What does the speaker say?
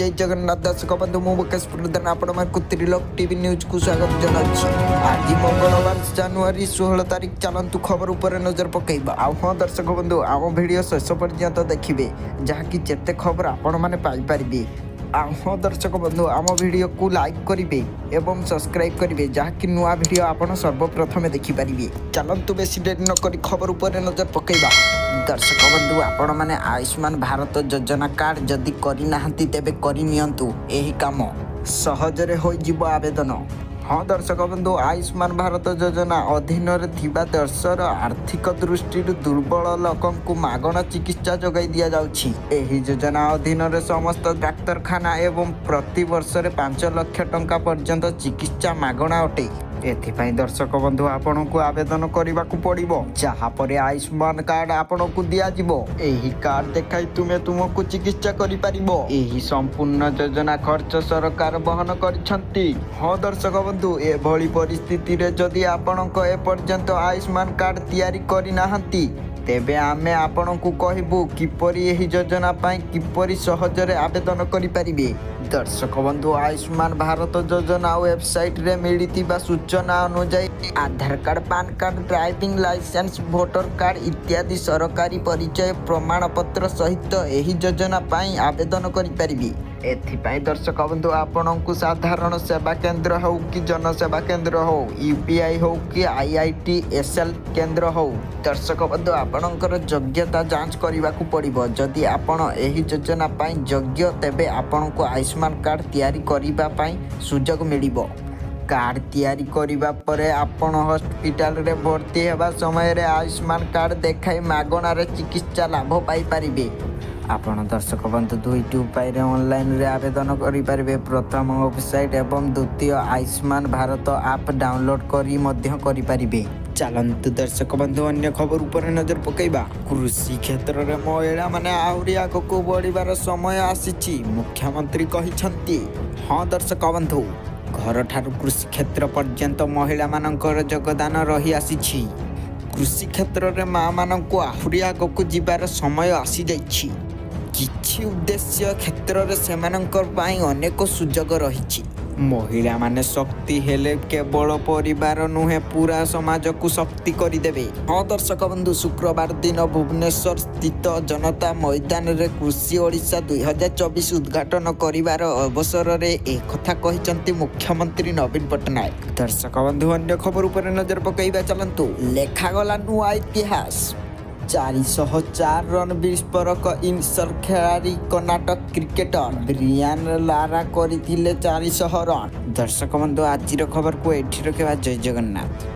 ଜୟ ଜଗନ୍ନାଥ ଦର୍ଶକ ବନ୍ଧୁ, ମୁଁ ମୁକେଶ ପ୍ରଧାନ ଆପଣମାନଙ୍କୁ ତ୍ରିଲୋକ ଟିଭି ନ୍ୟୁଜକୁ ସ୍ୱାଗତ ଜଣାଉଛି। ଆଜି ମଙ୍ଗଳବାର, ଜାନୁଆରୀ 16 ତାରିଖ। ଚାଲନ୍ତୁ ଖବର ଉପରେ ନଜର ପକାଇବା। ଆଉ ହଁ ଦର୍ଶକ ବନ୍ଧୁ, ଆମ ଭିଡ଼ିଓ ଶେଷ ପର୍ଯ୍ୟନ୍ତ ଦେଖିବେ, ଯାହାକି ଯେତେ ଖବର ଆପଣମାନେ ପାଇପାରିବେ। ଆଉ ହଁ ଦର୍ଶକ ବନ୍ଧୁ, ଆମ ଭିଡ଼ିଓକୁ ଲାଇକ୍ କରିବେ ଏବଂ ସବସ୍କ୍ରାଇବ୍ କରିବେ, ଯାହାକି ନୂଆ ଭିଡ଼ିଓ ଆପଣ ସର୍ବପ୍ରଥମେ ଦେଖିପାରିବେ। ଚାଲନ୍ତୁ ବେଶୀ ଡେରି ନକରି ଖବର ଉପରେ ନଜର ପକାଇବା। ଦର୍ଶକ ବନ୍ଧୁ, ଆପଣମାନେ ଆୟୁଷ୍ମାନ ଭାରତ ଯୋଜନା କାର୍ଡ଼ ଯଦି କରିନାହାନ୍ତି, ତେବେ କରିନିଅନ୍ତୁ। ଏହି କାମ ସହଜରେ ହୋଇଯିବ ଆବେଦନ। ହଁ ଦର୍ଶକ ବନ୍ଧୁ, ଆୟୁଷ୍ମାନ ଭାରତ ଯୋଜନା ଅଧୀନରେ ଥିବା ଦେଶର ଆର୍ଥିକ ଦୃଷ୍ଟିରୁ ଦୁର୍ବଳ ଲୋକଙ୍କୁ ମାଗଣା ଚିକିତ୍ସା ଯୋଗାଇ ଦିଆଯାଉଛି। ଏହି ଯୋଜନା ଅଧୀନରେ ସମସ୍ତ ଡାକ୍ତରଖାନା ଏବଂ ପ୍ରତି ବର୍ଷରେ 5 ଲକ୍ଷ ଟଙ୍କା ପର୍ଯ୍ୟନ୍ତ ଚିକିତ୍ସା ମାଗଣା ଅଟେ। ଏଥିପାଇଁ ଦର୍ଶକ ବନ୍ଧୁ, ଆପଣଙ୍କୁ ଆବେଦନ କରିବାକୁ ପଡ଼ିବ, ଯାହାପରେ ଆୟୁଷ୍ମାନ କାର୍ଡ଼ ଆପଣଙ୍କୁ ଦିଆଯିବ। ଏହି କାର୍ଡ଼ ଦେଖାଇ ତୁମେ ତୁମକୁ ଚିକିତ୍ସା କରିପାରିବ। ଏହି ସମ୍ପୂର୍ଣ୍ଣ ଯୋଜନା ଖର୍ଚ୍ଚ ସରକାର ବହନ କରିଛନ୍ତି। ହଁ ଦର୍ଶକ ବନ୍ଧୁ, ଏଭଳି ପରିସ୍ଥିତିରେ ଯଦି ଆପଣଙ୍କ ଏପର୍ଯ୍ୟନ୍ତ ଆୟୁଷ୍ମାନ କାର୍ଡ଼ ତିଆରି କରିନାହାନ୍ତି, ତେବେ ଆମେ ଆପଣଙ୍କୁ କହିବୁ କିପରି ଏହି ଯୋଜନା ପାଇଁ କିପରି ସହଜରେ ଆବେଦନ କରିପାରିବେ। ଦର୍ଶକ ବନ୍ଧୁ, ଆୟୁଷ୍ମାନ ଭାରତ ଯୋଜନା ୱେବସାଇଟରେ ମିଳିଥିବା ସୂଚନା ଅନୁଯାୟୀ ଆଧାର card, PAN card, driving licence, voter card ଇତ୍ୟାଦି ସରକାରୀ ପରିଚୟ ପ୍ରମାଣପତ୍ର ସହିତ ଏହି ଯୋଜନା ପାଇଁ ଆବେଦନ କରିପାରିବେ। ଏଥିପାଇଁ ଦର୍ଶକ ବନ୍ଧୁ, ଆପଣଙ୍କୁ ସାଧାରଣ ସେବା କେନ୍ଦ୍ର ହେଉ କି ଜନସେବା କେନ୍ଦ୍ର ହେଉ, ୟୁପିଆଇ ହେଉ କି ଆଇଆଇଟି ଏସ୍ଏଲ୍ କେନ୍ଦ୍ର ହେଉ, ଦର୍ଶକ ବନ୍ଧୁ, ଆପଣଙ୍କର ଯୋଗ୍ୟତା ଯାଞ୍ଚ କରିବାକୁ ପଡ଼ିବ। ଯଦି ଆପଣ ଏହି ଯୋଜନା ପାଇଁ ଯୋଗ୍ୟ, ତେବେ ଆପଣଙ୍କୁ ଆୟୁଷ୍ମାନ କାର୍ଡ଼ ତିଆରି କରିବା ପାଇଁ ସୁଯୋଗ ମିଳିବ। କାର୍ଡ଼ ତିଆରି କରିବା ପରେ ଆପଣ ହସ୍ପିଟାଲରେ ଭର୍ତ୍ତି ହେବା ସମୟରେ ଆୟୁଷ୍ମାନ କାର୍ଡ଼ ଦେଖାଇ ମାଗଣାରେ ଚିକିତ୍ସା ଲାଭ ପାଇପାରିବେ। ଆପଣ ଦର୍ଶକ ବନ୍ଧୁ, ଦୁଇଟି ଉପାୟରେ ଅନଲାଇନରେ ଆବେଦନ କରିପାରିବେ। ପ୍ରଥମ ୱେବସାଇଟ୍ ଏବଂ ଦ୍ୱିତୀୟ ଆୟୁଷ୍ମାନ ଭାରତ ଆପ୍ ଡାଉନଲୋଡ୍ କରି ମଧ୍ୟ କରିପାରିବେ। ଚାଲନ୍ତୁ ଦର୍ଶକ ବନ୍ଧୁ, ଅନ୍ୟ ଖବର ଉପରେ ନଜର ପକାଇବା। କୃଷି କ୍ଷେତ୍ରରେ ମହିଳାମାନେ ଆହୁରି ଆଗକୁ ବଢ଼ିବାର ସମୟ ଆସିଛି, ମୁଖ୍ୟମନ୍ତ୍ରୀ କହିଛନ୍ତି। ହଁ ଦର୍ଶକ ବନ୍ଧୁ, ଘରଠାରୁ କୃଷି କ୍ଷେତ୍ର ପର୍ଯ୍ୟନ୍ତ ମହିଳାମାନଙ୍କର ଯୋଗଦାନ ରହିଆସିଛି। କୃଷି କ୍ଷେତ୍ରରେ ମାଆମାନଙ୍କୁ ଆହୁରି ଆଗକୁ ଯିବାର ସମୟ ଆସିଯାଇଛି। କିଛି ଉଦ୍ଦେଶ୍ୟ କ୍ଷେତ୍ରରେ ସେମାନଙ୍କ ପାଇଁ ଅନେକ ସୁଯୋଗ ରହିଛି। ମହିଳାମାନେ ଶକ୍ତି ହେଲେ କେବଳ ପରିବାର ନୁହେଁ, ପୁରା ସମାଜକୁ ଶକ୍ତି କରିଦେବେ। ହଁ ଦର୍ଶକ ବନ୍ଧୁ, ଶୁକ୍ରବାର ଦିନ ଭୁବନେଶ୍ୱର ସ୍ଥିତ ଜନତା ମଇଦାନରେ କୃଷି ଓଡ଼ିଶା 2024 ଉଦ୍ଘାଟନ କରିବାର ଅବସରରେ ଏକଥା କହିଛନ୍ତି ମୁଖ୍ୟମନ୍ତ୍ରୀ ନବୀନ ପଟ୍ଟନାୟକ। ଦର୍ଶକ ବନ୍ଧୁ, ଅନ୍ୟ ଖବର ଉପରେ ନଜର ପକାଇବା ଚାଲନ୍ତୁ। ଲେଖାଗଲା ନୂଆ ଇତିହାସ। 404 ରନ୍ ବିସ୍ଫୋରକ ଇନିଂସ ଖେଳାଳି କର୍ଣ୍ଣାଟକ କ୍ରିକେଟର ବ୍ରିଆନ ଲାରା କରିଥିଲେ 400 ରନ୍। ଦର୍ଶକ ବନ୍ଧୁ, ଆଜିର ଖବରକୁ ଏଇଠି ରଖିବା। ଜୟ ଜଗନ୍ନାଥ।